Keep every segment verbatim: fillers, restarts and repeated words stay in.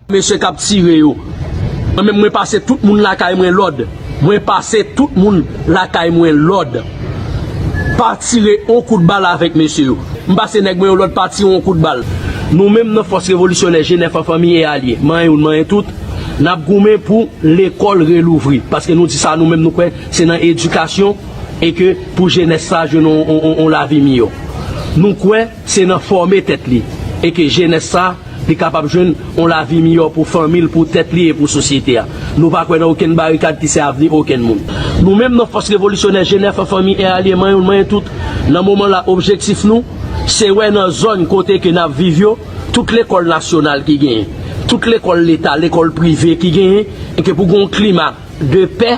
Mesye k ap tire yo. Mwen menm, mwen pase tout moun lakay mwen lòd. Mwen pase tout moun lakay mwen lòd. Pa tire yon kout bal avèk mesye yo. M pase nèg mwen yo lòd, pa tire yon kout bal. Nou menm nan Fòs Revolisyonè G nèf an, Fanmi e Alye, manyen youn, manyen tout, n ap goumen pou lekòl relouvri. Paske nou di sa, nou menm nou kwè se nan edikasyon e ke pou jenès sa jwenn yon, yon, yon, yon lavi miyò. Nou kwè se nan fòme tèt li e ke jenès sa li kapab jwenn yon lavi miyò pou fanmi l, pou tèt li e pou sosyete a. Nou pa kwè nan okenn barikad ki se avni okenn moun. Nou menm nan Fòs Revolisyonè G nèf an, Fanmi e Alye, manyen youn, manyen tout, nan moman la, objektif nou, se wè nan zòn kote ke n ap viv yo, tout lekòl nasyonal ki genyen, tout lekòl leta, lekòl prive ki genyen, e ke pou gen yon klima de pè,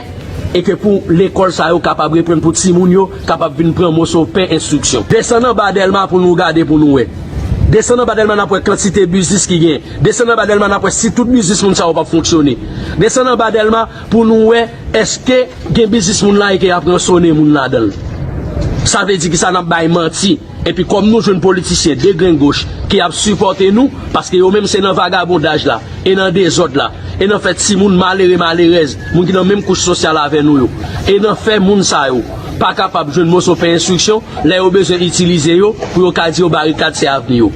e ke pou lekòl sa yo kapab reprann, pou timoun yo kapab vin pran moso pen enstriksyon. Desann anba Dèlma pou nou gade, pou nou wè. Desann anba Dèlma, n ap wè kantite biznis ki gen. Desann anba Dèlma, n ap wè si tout biznis moun sa yo p ap fonksyone. Desann anba Dèlma pou nou wè èske gen biznis moun la e ke y ap ransonnen moun ladan l. Sa vle di ki sa? N ap bay manti. Epi kòm nou jwenn politisyen de grenn goch ki ap sipòte nou, paske yo menm se nan vagabondaj la, e nan dezòd la, e nan fè timoun malere, malerèz, moun ki nan menm kouch sosyal avè nou yo, e nan fè moun sa yo pa kapab jwenn moso pen enstriksyon, lè yo bezwen itilize yo pou yo ka di yo barikad se avni yo.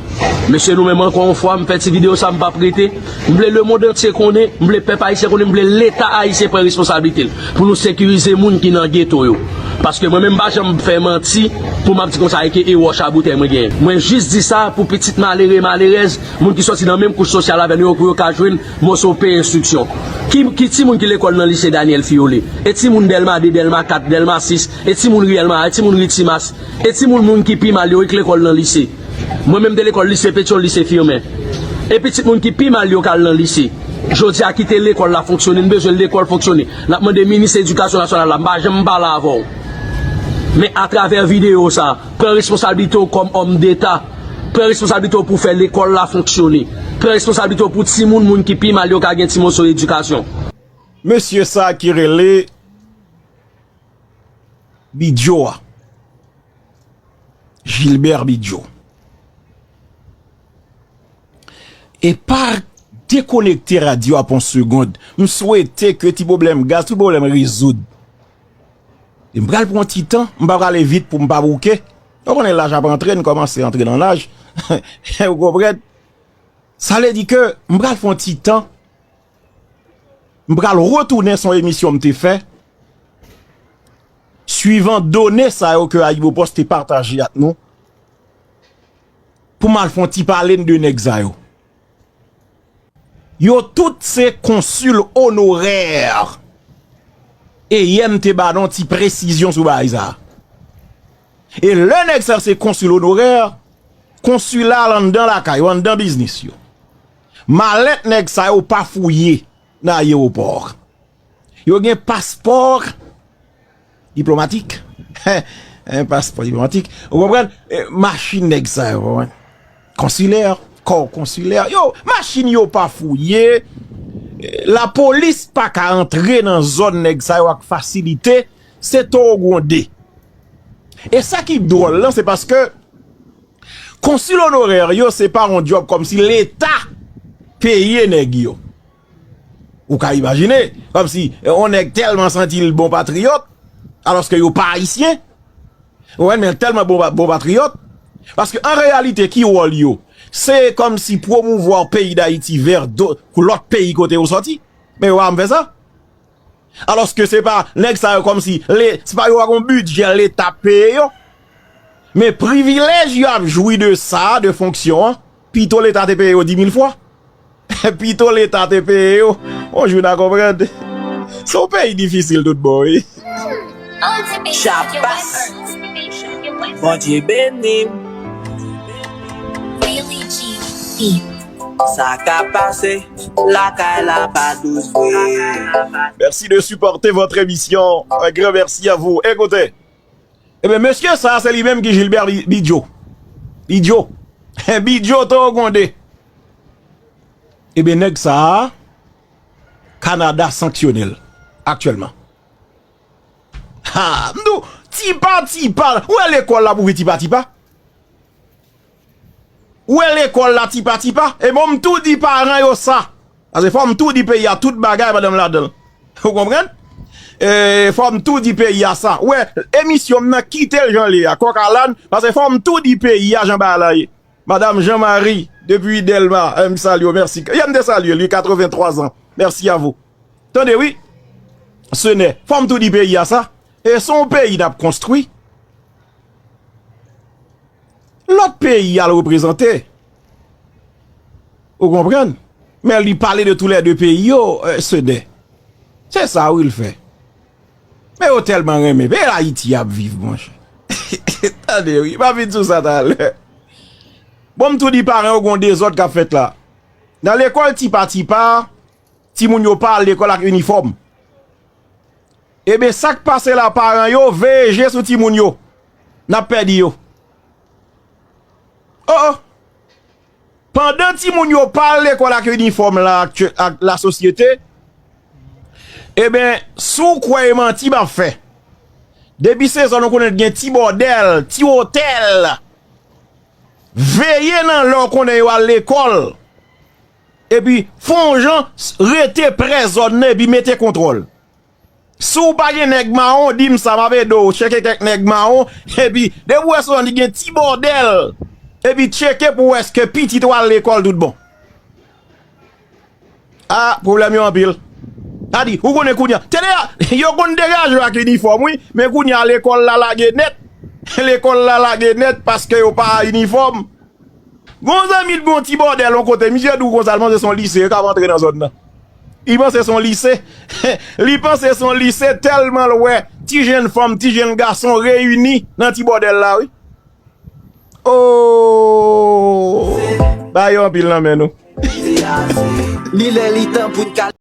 Mesye, nou menm, ankò yon fwa, m fè ti videyo sa, m p ap rete. M vle lemonn antye konnen, m vle pèp ayisyen konnen, m vle Leta ayisyen pran responsablite l pou nou sekirize moun ki nan geto yo. Paske mwen menm, m pa janm fè manti pou m ap di konsa e ke e wòch a boutèy mwen genyen. Mwen jis di sa pou pitit malere, malerèz, moun ki sòti nan menm kouch sosyal avè nou yo, pou yo ka jwenn moso pen enstriksyon. Ki, ki timoun ki lekòl nan lise Daniel Fiole? E timoun Dèlma de, Dèlma kat, Dèlma sis? E timoun Riyèl Mara? E timoun Ri Timas? E timoun, moun ki pi mal yo, ki lekòl nan lise? Mwen menm, m te lekòl lise Petyòl, lise Fimen. E pitit moun ki pi mal yo k al nan lise. Jodi a, kite lekòl la fonksyone, n bezwen lekòl fonksyone. N ap mande minis edikasyon nasyonal la, m pa janm pale avè w. Men atravè videyo sa, pran responsablite w kòm òm deta. Pran responsablite w pou fè lekòl la fonksyone. Pran responsablite w pou timoun, moun ki pi mal yo ka gen ti moso edikasyon. Mesye sa ki rele Bidjo a. Gilbert Bidjo. E pa dekonekte radyo a pou yon segonn. M swete ke ti pwoblèm gaz, tout pwoblèm rezoud. E m pral pran yon ti tan, m pa prale vit pou m pa bouke. Ou konnen laj ap antre, n kòmanse antre nan laj. Ou konprann? Sa vle di ke m pral fè yon ti tan, m pral retounen sou yon emisyon m te fè, swivan done sa yo ke Ayibopost te pataje ak nou, pou m al fè yon ti pale de nèg sa yo. Yo tout se konsil onorè. E yè m te ba nou ti presizyon sou bagay sa. E lè nèg sa se konsil onorè, konsila al anndan lakay yo, anndan biznis yo. Malèt nèg sa yo pa fouye nan ayewopò. Yo gen paspò diplomatik. Yon paspò diplomatik. Ou konprann? E, machin nèg sa yo, ou konprann? Konsilè, kò konsilè. Yo, machin yo pa fouye. E, lapolis pa ka antre nan zòn nèg sa yo ak fasilite. Se towo gwonde. E sa ki dwòl lan, se paske konsil onorè yo, se pa yon djòb kòmsi Leta peye nèg yo. Ou ka imajine, kòmsi, e, yon nèg tèlman santi l bon patriyòt, alòske yo pa ayisyen. Ou konprann, men tèlman bon, bon patriyòt. Paske an reyalite, ki wòl yo? Se kòmsi pwomouvwa peyi Dayiti vè do-, lòt peyi kote yo sòti. Men yo pa janm fè sa. Alòske se pa nèg sa yo kòmsi, le-, se pa yo pa gon bidjè Leta peye yo. Men privilèj yo ap jwi de sa, de fonksyon an, pito Leta te peye yo di mil fwa. Pito Leta te peye yo. On jou n a konprann. Se yon peyi difisil tout bon, wi. Chapas. Bondye beni m. Sa ka pase lakay la pa dous vre. Merci de supporter votre émission. Un grand merci à vous. Écoutez. Ebyen, mesye sa, se li menm ki Gilbert Bi-, Bidjo. Bidjo. Bidjo towo gwonde. Ebyen, nèg sa a, Kanada sanksyone l aktyèlman. Ha, m di w, tipa, tipa. Ou wè lekòl la ap ouvri tipa, tipa? Ou wè lekòl la tipa, tipa? E bon, m tou di paran yo sa. Paske fò m tou di peyi a tout bagay, madanm ladan l. Ou konprann? E, fò m tou di peyi a sa. Wè, emisyon m nan kite l jan l ye a. Kòk Alan, paske fò m tou di peyi a jan bagay la ye. Madame Jean-Marie, depi Dèlma, eh, m salye w, mèsi. Yè m te salye l, wi, quatre-vingt-trois ans. Merci à vous. Tande, wi. Senè, fò m tou di peyi a sa. E se yon peyi n ap konstwi. Lòt peyi al reprezante. Ou konprann? Men li pale de toulède peyi yo, eh, senè. Se sa, wi, l fè. Men yo tèlman renmen. Men Ayiti y ap viv, monchè. Tande, wi. M ap vin sou sa talè. Bon, m tou di paran yo gon dezòd k ap fèt la. Nan lekòl tipa tipa, timoun yo pa al lekòl ak inifòm. Ebyen, sa k pase la, paran yo, veye je sou timoun yo. N ap pèdi yo. Oh, oh. Pandan timoun yo pa al lekòl ak inifòm la, aktyè-, ak lasosyete, ebyen, si w kwè e manti m ap fè, depi se zòn ou konnen gen ti bòdèl, ti otèl, veye nan lè w konnen yo al lekòl. Epi, fè yon jan, s-, rete prè zòn nan epi mete kontwòl. Si w pa gen nèg mawon, di m sa, m ap ede w tcheke kèk nèg mawon, epi depi w wè se yon li gen ti bòdèl, epi tcheke pou w wè èske pitit ou al lekòl tout bon. A, pwoblèm yo anpil. A di, ou konnen kounye a. Tande a, yo konn degaje yo ak inifòm, wi, men kounye a lekòl la lage nèt. Lekòl la lage nèt paske yo pa inifòm. Gon zanmi l gon ti bòdèl yon kote, misye di w konsa, l panse se yon lise, yo ka antre nan zòn nan. Li panse se yon lise. Li panse se yon lise tèlman l wè ti jenn fanm, ti jenn gason reyini nan ti bòdèl la, wi. Oh! Bagay yo anpil nan men nou. Li lè li tan pou n ka